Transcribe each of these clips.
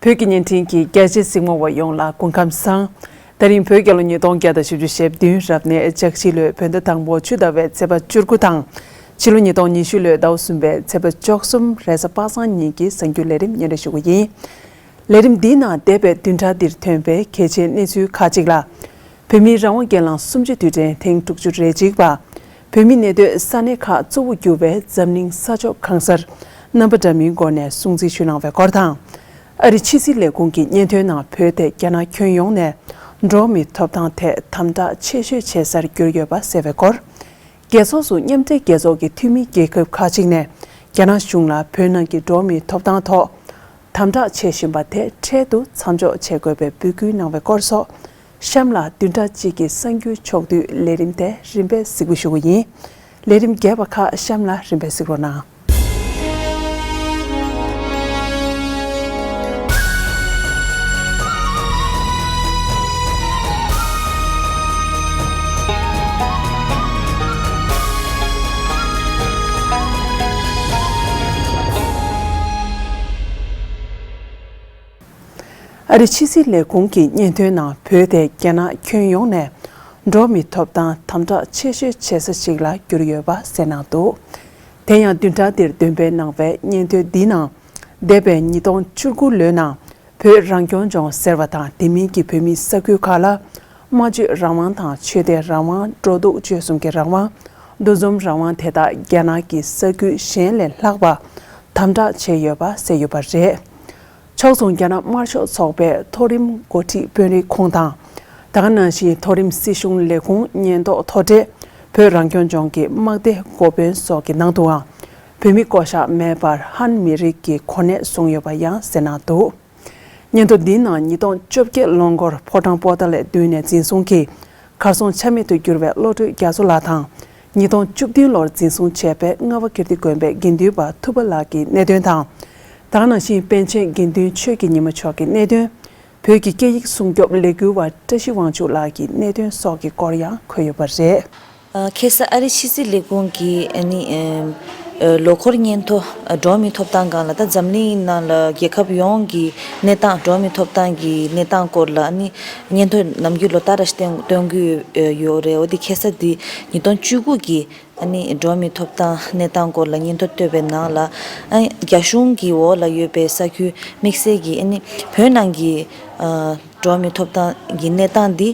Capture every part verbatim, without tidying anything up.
བོད་ཀྱི་བརྙན་འཕྲིན་གྱི་རྒྱ་ཆེའི་གཟིགས་མོ་བ་ཡོངས་ལ་སྐུ་ཁམས་བཟང་། ད་རིང་བོད་རྒྱལ་ལོ་ཉིས་སྟོང་བརྒྱ་དང་བཞི་བཅུ་ཞེ་བདུན་རབ་གནས་ལྕགས་བྱི་ལོའི་བོད་ཟླ་དང་པོ་ཆུ་ཟླ་བའི་ཚེས་པ་བཅུ་དགུ་དང་། ཕྱི་ལོ་ཉིས་སྟོང་ཉི་ཤུ་ལོའི་ཟླ་བ་གསུམ་པའི་ཚེས་པ་བཅུ་གསུམ་རེས་གཟའ་པ་སངས་ཉིན་གྱི་གསར་འགྱུར་ལས་རིམ་སྙན་སྒྲོན་ཞུ་གི་ཡིན། ལས་རིམ་འདིའི་ནང་འདས་པའི་བདུན་ཕྲག་འདིར་ཐོན་པའི་གལ་ཆེའི་གནས་ཚུལ་ཁག་ཅིག་ལ། བོད་མིའི་རང་དབང་སྒེར་ལངས་གསུམ་བཅུའི་དུས་དྲན་ཐེངས་དྲུག་ཅུ་རེ་གཅིག་པ། བོད་མིའི་གནས་སྡོད་ས་གནས་ཁག་གཙོ་བོར་གྱུར་བའི་འཛམ་གླིང་ས་ཕྱོགས་གང་སར་རྣམ་པ་འདྲ་མིན་སྒོ་ནས་སྲུང་བརྩི་ཞུས་གནང་བའི་སྐོར་དང་། ཨ་རིའི་ཕྱི་སྲིད་ལས་ཁུངས་ཀྱི་སྙན་ཐོའི་ནང་བོད་དེ་རྒྱ་ནག་ཁྱོན་ཡོངས་ནས་འགྲོ་བ་མིའི་ཐོབ་ཐང་ཐད་དམ་དྲག་ཆེ་ཤོས་བྱེད་སར་གྱུར་ཡོད་པ་གསལ་བའི་སྐོར། རྒྱལ་ཚོགས་སུ་མཉམ་འབྲེལ་རྒྱལ་ཚོགས་ཀྱི་འཐུས་མི་རྒྱལ་ཁབ་ཁག་ཅིག་ནས་རྒྱ་ནག་གཞུང་ལ་བོད་ནང་གི་འགྲོ་བ་མིའི་ཐོབ་ཐང་ཐོག་དམ་དྲག་བྱེད་བཞིན་པ་དེ་འཕྲལ་དུ་མཚམས་འཇོག་བྱེད་དགོས་པའི་འབོད་སྐུལ་གནང་བའི་སྐོར་སོགས། གཤམ་ལ་བདུན་ཕྲག་གཅིག་གི་གསར་འགྱུར་ཕྱོགས་བསྡུས་ལས་རིམ་དེ་རིམ་པས་གཟིགས་འབུལ་ཞུ་གི་ཡིན། ལས་རིམ་རྒྱས་པ་ཁག་གཤམ་ལ་རིམ་པས་གཟིགས་རོགས་གནང་། ཨ་རིའི་ཕྱི་སྲིད་ལས་ཁུངས་ཀྱི་སྙན་ཐོའི་ནང་བོད་དེ་རྒྱ་ནག་ཁྱོན་ཡོངས་ནས་འགྲོ་བ་མིའི་ཐོབ་ཐང་དམ་དྲག་ཆེ་ཤོས་བྱེད་ས་ཞིག་ལ་གྱུར་ཡོད་པ་གསལ་གནང་འདུག་དེ་ཡང་བདུན་ཕྲག་འདིར་འདོན་སྤེལ་གནང་བའི་སྙན་ཐོ་འདིའི་ནང་འདས་པའི་ཉིས་སྟོང་བཅུ་དགུ་ལོའི་ནང་བོད་རང་སྐྱོང་ལྗོངས་ཟེར་བ་དང་དེ་མིན་གྱི་བོད་མིའི་ས་ཁུལ་ཁག་ལ་སྨྲ་བརྗོད་རང་དབང་དང་ཆོས་དད་རང་དབང་འགྲོ་འདུག་སྤྱོད་གསུམ་གྱི་རང་དབང་འདུ་འཛོམས་རང་དབང་དེ་དག་རྒྱ་ནག་གི་ས་ཁུལ་གཞན་ལས་ལྷག་པ་དམ་དྲག་བྱས་ཡོད་པ་གསལ་ཡོད་པ་རེད། ཕྱོགས་མཚུངས་རྒྱ་ནག་དམར་ཤོག་ཚོགས་པའི་མཐོ་རིམ་འགོ་ཁྲིད་དཔོན་རིགས་ཁོངས་དང་། ད་ག་ནང་བཞིན་མཐོ་རིམ་སྲིད་གཞུང་ལས་ཁུངས་ཉེན་རྟོག་མཐོ་གྲས་བོད་རང་སྐྱོང་ལྗོངས་ཀྱི་དམག་སྡེ་འགོ་དཔོན་སོགས་ཀྱི་ནང་དུའང་བོད་མི་བསྐོ་གཞག་མེད་པར་ཧན་མི་རིགས་ཀྱི་གོ་གནས་བཟུང་ཡོད་པ་ཡང་གསལ་གནང་འདུག་སྙན་ཐོ་འདིའི་ནང་ཉིས་སྟོང་བཅོ་བརྒྱད་ལོ་འགོར་ཕོ་བྲང་པོ་ཏཱ་ལའི་མདུན་ནས་འཛིན་བཟུང་གིས་གར་སོང་ཆ་མེད་དུ་གྱུར་བའི་བློ་གྲོས་རྒྱ་མཚོ་ལགས་དང་། ཉིས་སྟོང་བཅུ་བདུན་ལོར་འཛིན་བཟུང་བྱས་པའི་རྔ་བ་ཀིརྟི་དགོན་པའི་དགེ་འདུན་པ་ཐུབ་པ་ལགས་ཀྱི་གནད་དོན་དང་། ད་ག་ནང་བཞིན་པཎ་ཆེན་དགེ་འདུན་ཆོས་ཀྱི་ཉི་མ་མཆོག་གི་གནད་དོན། བོད་ཀྱི་སྐད་ཡིག་སྲུང་སྐྱོབ་ལས་འགུལ་བ་བཀྲ་ཤིས་དབང་ཕྱུག་ལགས་ཀྱི་གནད་དོན་སོགས་ཀྱི་སྐོར་ཡང་འཁོད་ཡོད་པ་རེད། ཨ། ཁ་སང་ཨ་རིའི་ཕྱི་སྲིད་ལས་ཁུངས་ཀྱི་ཨ་ནི་ཨ་ལོ་འཁོར་སྙན་ཐོ། ཨ། འགྲོ་བ་མིའི་ཐོབ་ཐང་སྒང་ལ་ད་འཛམ་གླིང་ནང་ལ་རྒྱལ་ཁབ་ཡོངས་ཀྱི་གནས་སྟངས། འགྲོ་བ་མིའི་ཐོབ་ཐང་གི་གནས་སྟངས་སྐོར་ལ་ཨ་ནི་སྙན་ཐོ་ནམ་རྒྱུན་ལོ་ལྟར་རེ་བཞིན་བཏོན་གྱི་ཡོད་རེད། འོ་དེ་ཁ་སང་འདི་ཉིས་སྟོང་བཅུ་དགུ་གི་ཨ་ནི་འགྲོ་བ་མིའི་ཐོབ་ཐང་གནས་སྟངས་སྐོར་ལ་སྙན་ཐོ་བཏོན་པའི་ནང་ལ། ཨ། རྒྱ་གཞུང་གི་འོག་ལ་ཡོད་པའི་ས་ཁུལ་དམིགས་བསལ་གྱི་ཨ་ནི་བོད་ནང་གི་ཨ་འགྲོ་བ་མིའི་ཐོབ་ཐང་གི་གནས་སྟངས་འདི།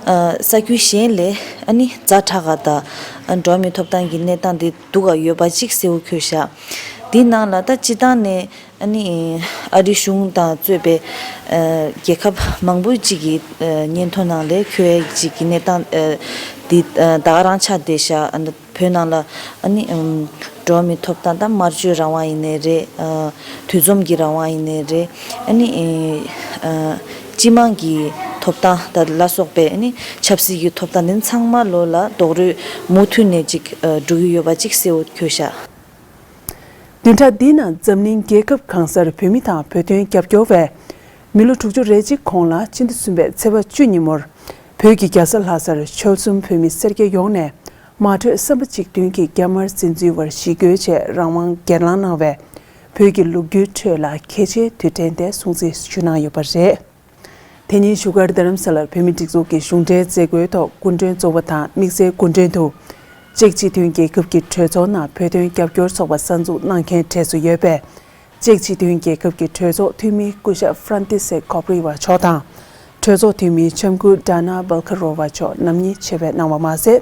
ཨ། ས་ཁུལ་གཞན་ལས་ཨ་ནི་ཛ་དྲག་ག་དང་། ཨ། འགྲོ་བ་མིའི་ཐོབ་ཐང་གི་གནས་སྟངས་འདི་སྡུག་ག་ཡོད་པ་གཅིག་གསལ་བོ་འཁོད་བཞག་འདི་ནང་ལ་ད་སྤྱིར་བཏང་ནས་ཨ་ནི་ཨ་རི་གཞུང་དང་གཙོས་པའི་ཨ་རྒྱལ་ཁབ་མང་པོ་གཅིག་གི་ཨ་སྙན་ཐོ་ནང་ལ་འཁོད་ཡ་གཅིག་གི་གནས་སྟངས་ཨ་འདི་ཨ་ད་ག་རང་ཆགས་བསྡད་བཞག་ཨ་ནི་བོད་ནང་ལ་ཨ་ནི་ཨམ་འགྲོ་བ་མིའི་ཐོབ་ཐང་དང་། སྨྲ་བརྗོད་རང་དབང་ཡིན་ནའི་རེད། ཨ་འདུ་འཛོམས་ཀྱི་རང་དབང་ཡིན་ནའི་རེད། ཨ་ནི་ཨ་སྤྱི་དམངས་ཀྱི་ཐོབ་ཐང་དང་ལ་སོགས་པའི་ཨ་ནི་ཆབ་སྲིད་ཀྱི་ཐོབ་ཐང་འདི་ཚང་མ་ལོ་ལ་རྡོག་རོལ་མུ་མཐུད་ནས་ཅིག་ཨ་འགྲོ་གི་ཡོད་པ་ཅིག་གསལ་བོ་འཁོད་བཞག་བདུན་ཕྲག་འདིའི་ནང་འཛམ་གླིང་རྒྱལ་ཁབ་གང་སར་བོད་མི་དང་བོད་དོན་རྒྱབ་སྐྱོར་བས། མི་ལོ་དྲུག་ཅུ་རེ་གཅིག་གོང་ལ་སྤྱི་ཟླ་གསུམ་པའི་ཚེས་པ་བཅུ་ཉིན་མོར། བོད་ཀྱི་རྒྱལ་ས་ལྷ་སར་ཆོལ་གསུམ་བོད་མི་སེར་སྐྱ་ཡོངས་ནས་མ་གྲོས་བསམ་པ་གཅིག་མཐུན་གྱིས་རྒྱ་དམར་འཛིན་འཛུལ་བར་ཞི་རྒོལ་བྱས་རང་དབང་སྒེར་ལངས་གནང་བའི་བོད་ཀྱི་ལོ་རྒྱུས་ཁྲོད་ལ་གལ་ཆེའི་དུས་དྲན་དེ་སྲུང་བརྩི་ཞུ་གནང་ཡོད་པ་རེད། དེ་ཉིན་བཞུགས་སྒར་རྡ་རམ་ས་ལར་བོད་མིའི་སྒྲིག་འཛུགས་ཀྱི་གཞུང་འབྲེལ་མཛད་སྒོའི་ཐོག་སྐུ་མགྲོན་གཙོ་བོ་དང་དམིགས་བསལ་སྐུ་མགྲོན་དུ། ཅེཀ་སྤྱི་མཐུན་རྒྱལ་ཁབ་ཀྱི་གྲོས་ཚོགས་ནང་བོད་དོན་རྒྱབ་སྐྱོར་ཚོགས་པ་གསར་འཛུགས་གནང་མཁན་གྲས་སུ་ཡོད་པའི་ཅེཀ་སྤྱི་མཐུན་རྒྱལ་ཁབ་ཀྱི་གྲོས་ཚོགས་འཐུས་མི་སྐུ་ཞབས་ཧྥ་རན་ཏི་སེ་ཁོབ་རི་ཝ་མཆོག་དང་། གྲོས་ཚོགས་འཐུས་མི་ལྕམ་སྐུ་ཌ་ན་སྦལ་ཁ་རོ་ཝ་མཆོག་རྣམ་གཉིས་ཆེད་ཕེབས་གནང་བ་མ་ཟད།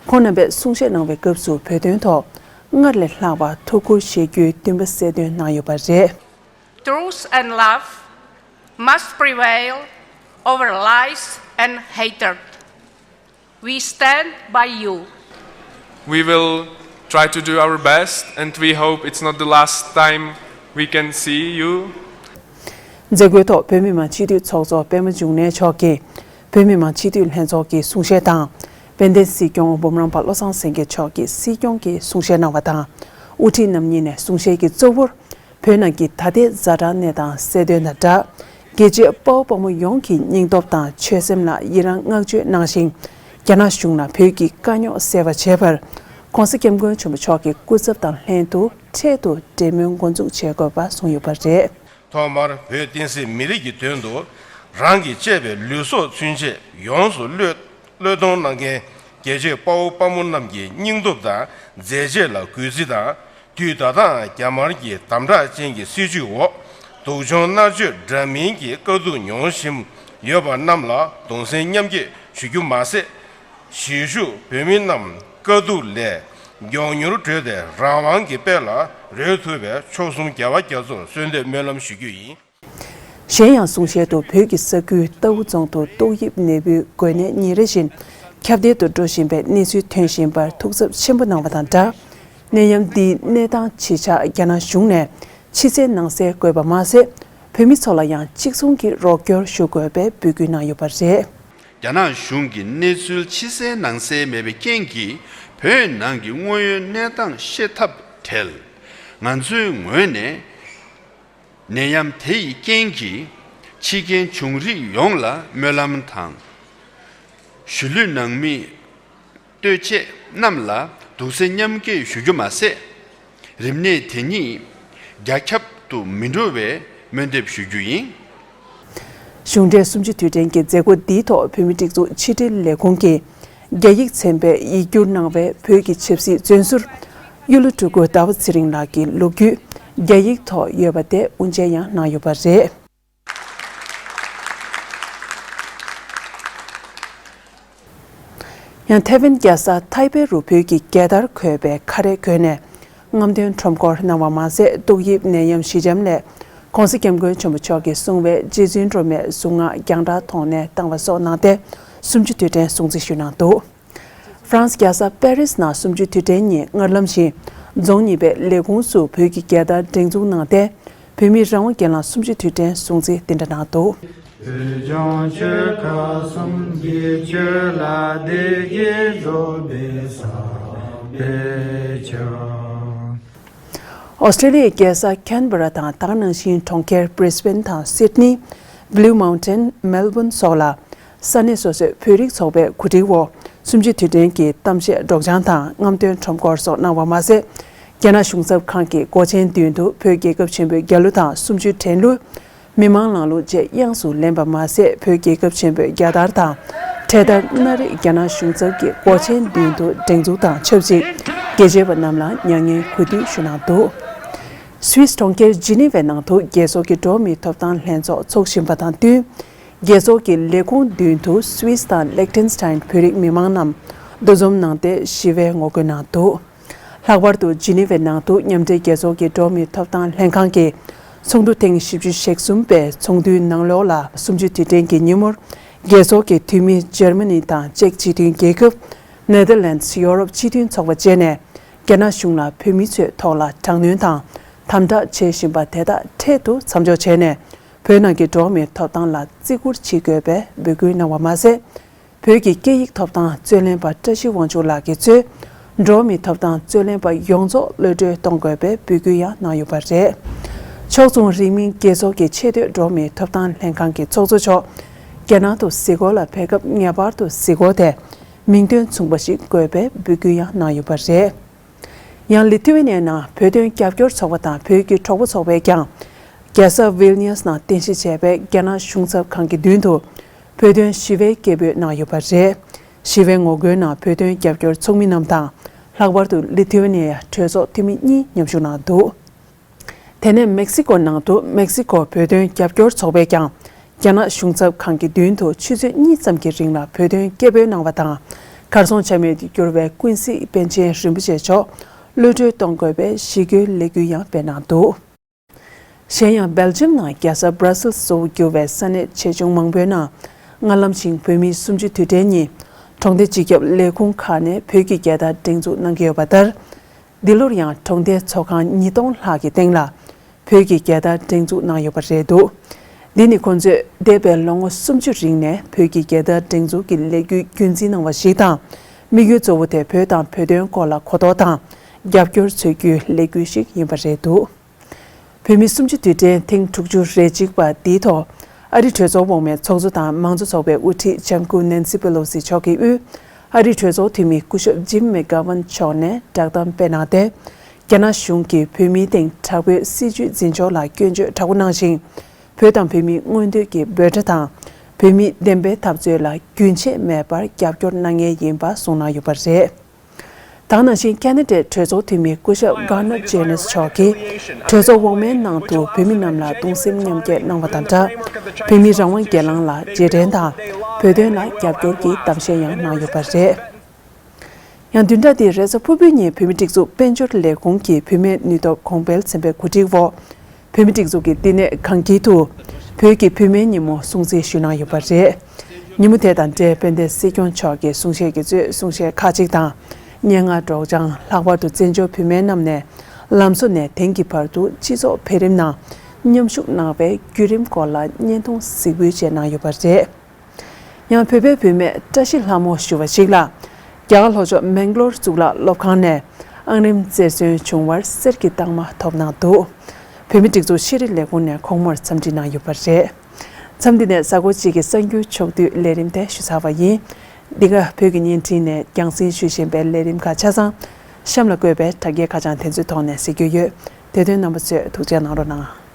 ཁོང་རྣམ་པས་གསུང་བཤད་གནང་བའི་སྐབས་སུ་བོད་དོན་ཐོག་སྔར་ལས་ལྷག་པ་ཐུགས་ཁུར་བཞེས་རྒྱུའི་འདུན་པ་གསལ་སྟོན་གནང་ཡོད་པ་རེད། Truth and love must prevail over lies and hatred. We stand by you. We will try to do our best and we hope it's not the last time we can see you. མཛད་སྒོའི་ཐོག་བོད་མི་མང་སྤྱི་འཐུས་ཚོགས་གཙོ་པད་མ་འབྱུང་གནས་མཆོག་གིས་བོད་མི་མང་སྤྱི་འཐུས་ལྷན་ཚོགས་ཀྱི་གསུང་བཤད་དང་། དཔལ་ལྡན་སྲིད་སྐྱོང་འབུམ་རམས་པ་བློ་བཟང་སེང་གེ་མཆོག་གིས་སྲིད་སྐྱོང་གི་གསུང་བཤད་གནང་བ་དང་། དབུ་ཁྲིད་རྣམ་གཉིས་ནས་གསུང་བཤད་ཀྱི་གཙོ་བོར། བོད་ནང་གི་ད་ལྟའི་ཛ་དྲག་གནས་སྟངས་གསལ་འདོན་དང་སྦྲགས། རྒྱལ་གཅེས་དཔའ་བོ་དཔའ་མོ་ཡོངས་ཀྱི་སྙིང་སྟོབས་དང་ཆོད་སེམས་ལ་ཡི་རང་བསྔགས་བརྗོད་གནང་ཞིང་། རྒྱ་ནག་གཞུང་ལ་བོད་ཀྱི་དཀའ་རྙོག་སེལ་བར་བྱེད་པར། ༸གོང་ས་༸སྐྱབས་མགོན་ཆེན་པོ་མཆོག་གི་སྐུ་ཚབ་དང་ལྷན་དུ་འཕྲལ་དུ་འབྲེལ་མོལ་འགོ་འཛུགས་བྱེད་དགོས་པ་གསུངས་ཡོད་པ་རེད། ཐོག་མར་བོད་བསྟན་སྲིད་མི་རིགས་ཀྱི་དོན་དུ་རང་གི་གཅེས་པའི་ལུས་སྲོག་ཚུན་ཆད་ཡོངས་སུ་བློས་བློས་གཏོང་གནང་མཁན་རྒྱལ་གཅེས་དཔའ་བོ་དཔའ་མོ་རྣམས་ཀྱི་སྙིང་སྟོབས་དང་མཛད་རྗེས་ལ་གུས་བརྩི་དང་། དུས་ད་ལྟའང་རྒྱ་དམར་གྱི་དམ་དྲག་ཅན་གྱི་སྲིད་བྱུས་འོག་སྡུག་སྦྱོང་མནར་གཅོད་འདྲ་མིན་གྱི་དཀའ་སྡུག་མྱོང་བཞིན་ཡོད་པ་རྣམས་ལ་གདུང་སེམས་མཉམ་སྐྱེད་ཞུ་རྒྱུ་མ་ཟད། གཞིས་བཞུགས་བོད་མི་རྣམས་དཀའ་སྡུག་ལས་མགྱོགས་མྱུར་གྲོལ་ཏེ་རང་དབང་གི་དཔལ་ལ་རོལ་ཐུབ་པའི་མཆོག་གསུམ་རྒྱལ་བ་རྒྱ་མཚོར་གསོལ་འདེབས་སྨོན་ལམ་ཞུ་རྒྱུ་ཡིན། གཞན་ཡང་གསུང་བཤད་དུ་བོད་ཀྱི་ས་ཁུལ་རྟའུ་རྫོང་དུ་ཏོག་དབྱིབས་ནད་འབུའི་འགོས་ནད་ཉིན་རེ་བཞིན་ཁྱབ་གདལ་དུ་འགྲོ་བཞིན་པའི་གནས་ཚུལ་ཐོན་བཞིན་པར་ཐུགས་འཚབ་ཆེན་པོ་གནང་བ་དང་སྦྲགས། ནད་ཡམས་འདིའི་གནས་སྟངས་ཇི་ཆགས་རྒྱ་ནག་གཞུང་ནས་ཕྱི་གསལ་ནང་གསལ་དགོས་པ་མ་ཟད། བོད་མི་ཚོ་ལ་ཡང་གཅིག་མཚུངས་ཀྱི་རོགས་སྐྱོར་ཞུ་དགོས་པའི་འབོད་སྐུལ་གནང་ཡོད་པ་རེད། རྒྱ་ནག་གཞུང་གིས་གནས་ཚུལ་ཕྱི་གསལ་ནང་གསལ་མེད་པའི་རྐྱེན་གྱིས་བོད་ནང་གི་དངོས་ཡོད་གནས་སྟངས་ཤེས་ཐབས་བྲལ། ང་ཚོའི་ངོས་ནས་ནད་ཡམས་དེ་ཡི་རྐྱེན་གྱིས་འཆི་རྐྱེན་བྱུང་རིགས་ཡོངས་ལ་སྨོན་ལམ་དང་། གཞིས་ལུས་ནང་མི་ལྟོས་བཅས་རྣམས་ལ་གདུང་སེམས་མཉམ་སྐྱེད་ཞུ་རྒྱུ་མ་ཟད། རིམས་ནད་དེ་ཉིད་རྒྱ་ཁྱབ་ཏུ་མི་འགྲོ་བའི་སྨོན་འདེབས་ཞུ་རྒྱུ་ཡིན། གཞུང་འབྲེལ་གསུམ་བཅུའི་དུས་དྲན་གྱི་མཛད་སྒོ་འདིའི་ཐོག་བོད་མིའི་སྒྲིག་འཛུགས་ཕྱི་དྲིལ་ལས་ཁུངས་ཀྱིས་རྒྱ་ཡིག་ཚན་པས་ཡིག་སྒྱུར་གནང་བའི་བོད་ཀྱི་ཆབ་སྲིད་བཙོན་ཟུར་གཡུ་ལོ་སྤྲུལ་སྐུ་ཟླ་བ་ཚེ་རིང་ལགས་ཀྱི་ལོ་རྒྱུས་རྒྱ་ཡིག་ཐོག་ཡོད་པ་དེ་དབུ་འབྱེད་ཡང་གནང་ཡོད་པ་རེད། ཡང་ཐའེ་ཝན་རྒྱལ་ས་ཐའེ་པེ་རུ་བོད་ཀྱི་རྒྱལ་དར་འཁོད་པའི་ཁ་རས་གོན་ནས་རྔམ་སྟོན་ཁྲོམ་སྐོར་གནང་བ་མ་ཟད། ཏོག་དབྱིབས་ནད་ཡམས་ཞི་འཇམ་སླད་༸གོང་ས་༸སྐྱབས་མགོན་ཆེན་པོ་མཆོག་གིས་གསུངས་པའི་རྗེ་བཙུན་སྒྲོལ་མའི་གཟུངས་སྔགས་རྒྱང་བསྒྲགས་ཐོག་ནས་བཏང་བ་སོགས་གནང་སྟེ་གསུམ་བཅུའི་དུས་དྲན་སྲུང་བརྩི་ཞུས་གནང་འདུག་ཧྥ་རན་སི་རྒྱལ་ས་པེ་རིས་ནང་གསུམ་བཅུའི་དུས་དྲན་ཉིན་སྔར་ལམ་བཞིན་རྫོང་གཉིས་པའི་ལས་ཁུངས་སུ་བོད་ཀྱི་རྒྱལ་དར་སྒྲེང་འཛུགས་གནང་སྟེ། བོད་མིའི་རང་དབང་སྒེར་ལངས་གསུམ་བཅུའི་དུས་དྲན་སྲུང་བརྩི་འདི་འདྲ་གནང་འདུག་བོད་ལྗོངས་ཆོལ་ཁ་གསུམ་གྱི་ཆོས་ལ་བདེ་སྐྱིད་རྫོགས་པའི་ས་དེ་ཆགས། ཨོ་སི་ཀྲེ་ལི་ཡའི་རྒྱལ་ས་ཁན་བྷ་ར་དང་དེ་ག་ནང་བཞིན་གྲོང་ཁྱེར་བྷི་རི་སི་བྷེན་དང་སིད་ནི། བྷི་ལུ་མའུན་ཊེན། མེལ་བྷོན་སོགས་ལ་ས་གནས་སོ་སོའི་བོད་རིགས་ཚོགས་པའི་གོ་སྒྲིག་འོག་གསུམ་བཅུའི་དུས་དྲན་གྱི་གཏམ་བཤད་སྒྲོག་སྦྱང་དང་རྔམ་སྟོན་ཁྲོམ་སྐོར་སོགས་གནང་བ་མ་ཟད། རྒྱ་ནག་གཞུང་ཚབ་ཁང་གི་སྒོ་ཆེན་མདུན་དུ་བོད་རྒྱལ་ཁབ་ཆེན་པོའི་རྒྱལ་གླུ་དང་གསུམ་བཅུའི་དྲན་གླུ། མི་དམངས་ལང་ལུགས་བཅས་དབྱངས་སུ་ལེན་པ་མ་ཟད། བོད་རྒྱལ་ཁབ་ཆེན་པོའི་རྒྱལ་དར་དང་འཕྲེད་དར་སྣ་རིགས་རྒྱ་ནག་གཞུང་ཚབ་ཀྱི་སྒོ་ཆེན་མདུན་དུ་སྒྲེང་འཛུགས་དང་ཆབས་ཅིག་རྒྱལ་གཅེས་པ་རྣམས་ལ་མྱ་ངན་གུས་འདུད་ཞུ་གནང་འདུག་སུད་སི་གྲོང་ཁྱེར་ཇི་ནི་ཝའི་ནང་དུ་རྒྱལ་ཚོགས་ཀྱི་འགྲོ་བ་མིའི་ཐོབ་ཐང་ལྷན་ཚོགས་འཚོགས་བཞིན་པ་དང་བསྟུན། རྒྱལ་ཚོགས་ཀྱི་ལས་ཁུངས་མདུན་དུ་སུད་སི་དང་ལེག་ཊེན་སི་ཊེན་བོད་རིགས་མི་མང་རྣམས་འདུ་འཛོམས་གནང་སྟེ་ཞི་བའི་ངོ་རྒོལ་གནང་འདུག་ལྷག་པར་དུ་ཇི་ནི་ཝའི་ནང་དུ་མཉམ་འབྲེལ་རྒྱལ་ཚོགས་ཀྱི་འགྲོ་བ་མིའི་ཐོབ་ཐང་ལྷན་ཁང་གི་ཚོགས་འདུ་ཐེངས་བཞི་བཅུ་ཞེ་གསུམ་པའི་ཚོགས་འདུའི་ནང་ལོགས་ལ་གསུམ་བཅུའི་དུས་དྲན་གྱི་ཉིན་མོར་རྒྱལ་ཚོགས་ཀྱི་འཐུས་མི་འཇར་མ་ནི་དང་ཅེཀ་སྤྱི་མཐུན་རྒྱལ་ཁབ། ནེ་དར་ལེནྜ། ཡོ་རོབ་སྤྱི་མཐུན་ཚོགས་པ་བཅས་ནས་རྒྱ་ནག་གཞུང་ལ་བོད་མི་ཚོའི་ཐོག་ལ་དྲག་གནོན་དང་དམ་དྲག་བྱེད་བཞིན་པ་དེ་དག་འཕྲལ་དུ་མཚམས་འཇོག་བྱས་ནས་བོད་ནང་གི་འགྲོ་བ་མིའི་ཐོབ་ཐང་ལ་བརྩི་བཀུར་བྱེད་དགོས་པའི་འབོད་སྐུལ་གནང་བ་མ་ཟད། བོད་ཀྱི་སྐད་ཡིག་ཐོབ་ཐང་རྩོད་ལེན་པ་བཀྲ་ཤིས་དབང་ཕྱུག་ལགས་ཀྱིས་གཙོས་འགྲོ་བ་མིའི་ཐོབ་ཐང་རྩོད་ལེན་པ་ཡོངས་རྫོགས་གློད་གྲོལ་གཏོང་དགོས་པའི་འབོད་སྐུལ་ཡང་གནང་ཡོད་པ་རེད། ཕྱོགས་མཚུངས་རིང་མིན་རྒྱལ་ཚོགས་ཀྱི་ཆེས་མཐོའི་འགྲོ་བ་མིའི་ཐོབ་ཐང་ལྷན་ཁང་གི་ཚོགས་གཙོ་མཆོག་རྒྱ་ནག་ཏུ་གཟིགས་སྐོར་ལ་ཕེབས་སྐབས་ངེས་པར་དུ་གཟིགས་སྐོར་དེ་མིང་དོན་མཚུངས་པ་ཞིག་དགོས་པའི་འབོད་སྐུལ་ཡང་གནང་ཡོད་པ་རེད། ཡང་ལི་ཐུ་ཝེ་ནི་ཡའི་ནང་བོད་དོན་རྒྱབ་སྐྱོར་ཚོགས་པ་དང་བོད་ཀྱི་གྲོགས་པོ་ཚོགས་པས་ཀྱང་རྒྱལ་ས་ཝིལ་ནི་ཡས་ནང་རྟེན་གཞི་བྱས་པའི་རྒྱ་ནག་གཞུང་ཚབ་ཁང་གི་མདུན་དུ་བོད་དོན་ཞི་བའི་སྐད་འབོད་གནང་ཡོད་པ་རེད། ཞི་བའི་ངོ་རྒོལ་ནང་བོད་དོན་རྒྱབ་སྐྱོར་ཚོགས་མི་རྣམས་དང་ལྷག་པར་དུ་ལི་ཐུ་ཝེ་ནི་ཡའི་གྲོས་ཚོགས་འཐུས་མི་གཉིས་མཉམ་ཞུགས་གནང་འདུག་དེ་ནས་མེག་སི་ཀོ་ནང་དུ་མེག་སི་ཀོ་བོད་དོན་རྒྱབ་སྐྱོར་ཚོགས་པས་ཀྱང་རྒྱ་ནག་གཞུང་ཚབ་ཁང་གི་མདུན་དུ་ཆུ་ཚོད་གཉིས་ཙམ་གྱི་རིང་ལ་བོད་དོན་སྐད་འབོད་གནང་བ་དང་། གར་སོང་ཆ་མེད་དུ་གྱུར་བའི་ཀུན་གཟིགས་པཎ་ཆེན་རིན་པོ་ཆེ་མཆོག་གློད་གྲོལ་གཏོང་དགོས་པའི་ཞི་རྒོལ་ལས་འགུལ་ཡང་སྤེལ་གནང་འདུག་གཞན་ཡང་སྦེལ་ཇམ་ནང་རྒྱལ་ས་སྦྲ་སིལ་གཙོ་བོ་གྱུར་བའི་ས་གནས་ཆེ་ཆུང་མང་པོའི་ནང་སྔར་ལམ་བཞིན་བོད་མིའི་གསུམ་བཅུའི་དུས་དྲན་ཉིན་གྲོང་སྡེ་སྤྱི་ཁྱབ་ལས་ཁུངས་ཁག་ནས་བོད་ཀྱི་རྒྱལ་དར་སྒྲེང་འཛུགས་གནང་གི་ཡོད་པ་ལྟར། འདི་ལོར་ཡང་གྲོང་སྡེ་ཚོགས་ཁང་ཉིས་སྟོང་ལྷག་གི་སྟེང་ལ་བོད་ཀྱི་རྒྱལ་དར་སྒྲེང་འཛུགས་གནང་ཡོད་པ་རེད་འདུག་འདི་ནི་ཁོང་ཚོས་འདས་པའི་ལོ་ངོ་སུམ་ཅུ་རིང་ནས་བོད་ཀྱི་རྒྱལ་དར་སྒྲེང་འཛུགས་ཀྱི་ལས་འགུལ་རྒྱུན་འཛིན་གནང་བ་ཞིག་དང་། དམིགས་ཡུལ་གཙོ་བོ་དེ་བོད་དང་བོད་དོན་སྐོར་ལ་གོ་རྟོགས་དང་རྒྱབ་སྐྱོར་འཚོལ་རྒྱུའི་ལས་འགུལ་ཞིག་ཡིན་པ་རེད་འདུག་བོད་མིའི་གསུམ་བཅུའི་དུས་དྲན་ཐེངས་དྲུག་ཅུ་རེ་གཅིག་པ་འདིའི་ཐོག་ཨ་རིའི་གྲོས་ཚོགས་འོག་མའི་ཚོགས་གཙོ་དང་མང་གཙོ་ཚོགས་པའི་དབུ་ཁྲིད་ལྕམ་སྐུ་ནན་སི་པེ་ལོ་སི་མཆོག་གིས་དབུས་ཨ་རིའི་གྲོས་ཚོགས་འཐུས་མི་སྐུ་ཞབས་ཇིམ་མེག་གྷ་ཝན་མཆོག་ནས་བསྒྲགས་གཏམ་སྤེལ་གནང་སྟེ། རྒྱ་ནག་གཞུང་གིས་བོད་མིའི་སྟེང་དྲག་པོའི་སྲིད་བྱུས་འཛིན་ཕྱོགས་ལ་སྐྱོན་བརྗོད་དྲག་པོ་གནང་ཞིང་། བོད་དང་བོད་མིའི་མངོན་འདོད་ཀྱི་འབོད་སྒྲ་དང་། བོད་མིའི་བདེན་པའི་འཐབ་རྩོད་ལ་རྒྱུན་ཆད་མེད་པར་རྒྱབ་སྐྱོར་གནང་མཁན་ཡིན་པ་གསུངས་གནང་ཡོད་པ་རེད། ད་ག་ནང་བཞིན་ཁ་ན་ཌའི་གྲོས་ཚོགས་འཐུས་མི་སྐུ་ཞབས་Gardner Gillies་མཆོག་གིས་གྲོས་ཚོགས་འོག་མའི་ནང་དུ་བོད་མི་རྣམས་ལ་གདུང་སེམས་མཉམ་སྐྱེད་གནང་བ་དང་སྦྲགས། བོད་མིའི་རང་དབང་སྒེར་ལངས་ལ་རྗེས་དྲན་དང་། བོད་དོན་ལ་རྒྱབ་སྐྱོར་གྱི་གཏམ་བཤད་ཡང་གནང་ཡོད་པ་རེད། ཡང་བདུན་ཕྲག་འདིའི་རེས་གཟའ་ཕུར་བུའི་ཉིན་བོད་མིའི་སྒྲིག་འཛུགས་དཔལ་འབྱོར་ལས་ཁུངས་ཀྱི་བུད་མེད་ནུས་སྟོབས་གོང་འཕེལ་ཚན་པའི་གོ་སྒྲིག་འོག་བོད་མིའི་སྒྲིག་འཛུགས་ཀྱི་བསྟི་གནས་གངས་སྐྱིད་དུ་བོད་ཀྱི་བུད་མེད་ཉིན་མོ་སྲུང་བརྩི་ཞུས་གནང་ཡོད་པ་རེད། ཉིན་མོ་དེ་དང་འབྲེལ་དཔལ་ལྡན་སྲིད་སྐྱོང་མཆོག་གིས་གསུང་བཤད་ཀྱིས་གཙོས་གསུང་བཤད་ཁག་ཅིག་དང་། སྙན་ངག་སྒྲོག་སྦྱང་། ལྷག་པར་དུ་བཙན་བྱོལ་བུད་མེད་རྣམས་ནས་ལམ་བཟོ་ནས་དེང་གི་བར་དུ་སྤྱི་ཚོགས་འཕེལ་རིམ་ནང་མཉམ་ཞུགས་གནང་བའི་བརྒྱུད་རིམ་སྐོར་ལ་བརྙན་ཐུང་གཟིགས་འབུལ་བཅས་གནང་ཡོད་པ་རེད། ཡང་བོད་པའི་བུད་མེད་བཀྲ་ཤིས་ལྷ་མོ་ཞུ་བ་ཞིག་ལ། རྒྱ་གར་ལྷོ་ཕྱོགས་མེང་ལོར་གཙུག་ལག་སློབ་ཁང་ནས་ཨང་རིམ་རྩེར་སོན་བྱུང་བར་གསེར་གྱི་རྟགས་མ་ཐོབ་གནང་འདུག་བོད་མིའི་སྒྲིག་འཛུགས་ཤེས་རིག་ལས་ཁུངས་ནས་ཁོང་མོར་འཚམས་འདྲི་གནང་ཡོད་པ་རེད། མཚམས་འདི་ནས་གཟའ་འཁོར་གཅིག་གི་གསར་འགྱུར་ཕྱོགས་བསྡུས་ལས་རིམ་དེ་ཞུ་ཚར་བ་ཡིན། འདི་ག་བོད་ཀྱི་བརྙན་འཕྲིན་ནས་རྒྱང་སྲིང་ཞུ་བཞིན་པའི་ལས་རིམ་ཁག་ཆ་ཚང་གཤམ་ལ་བཀོད་པའི་དྲ་རྒྱའི་ཁ་བྱང་དེ་ཚོའི་ཐོག་ནས་གཟིགས་རྒྱུ་ཡོད། དེ་དོན་རྣམ་པ་ཚོས་ཐུགས་རྗེ་གནང་རོགས་གནང་།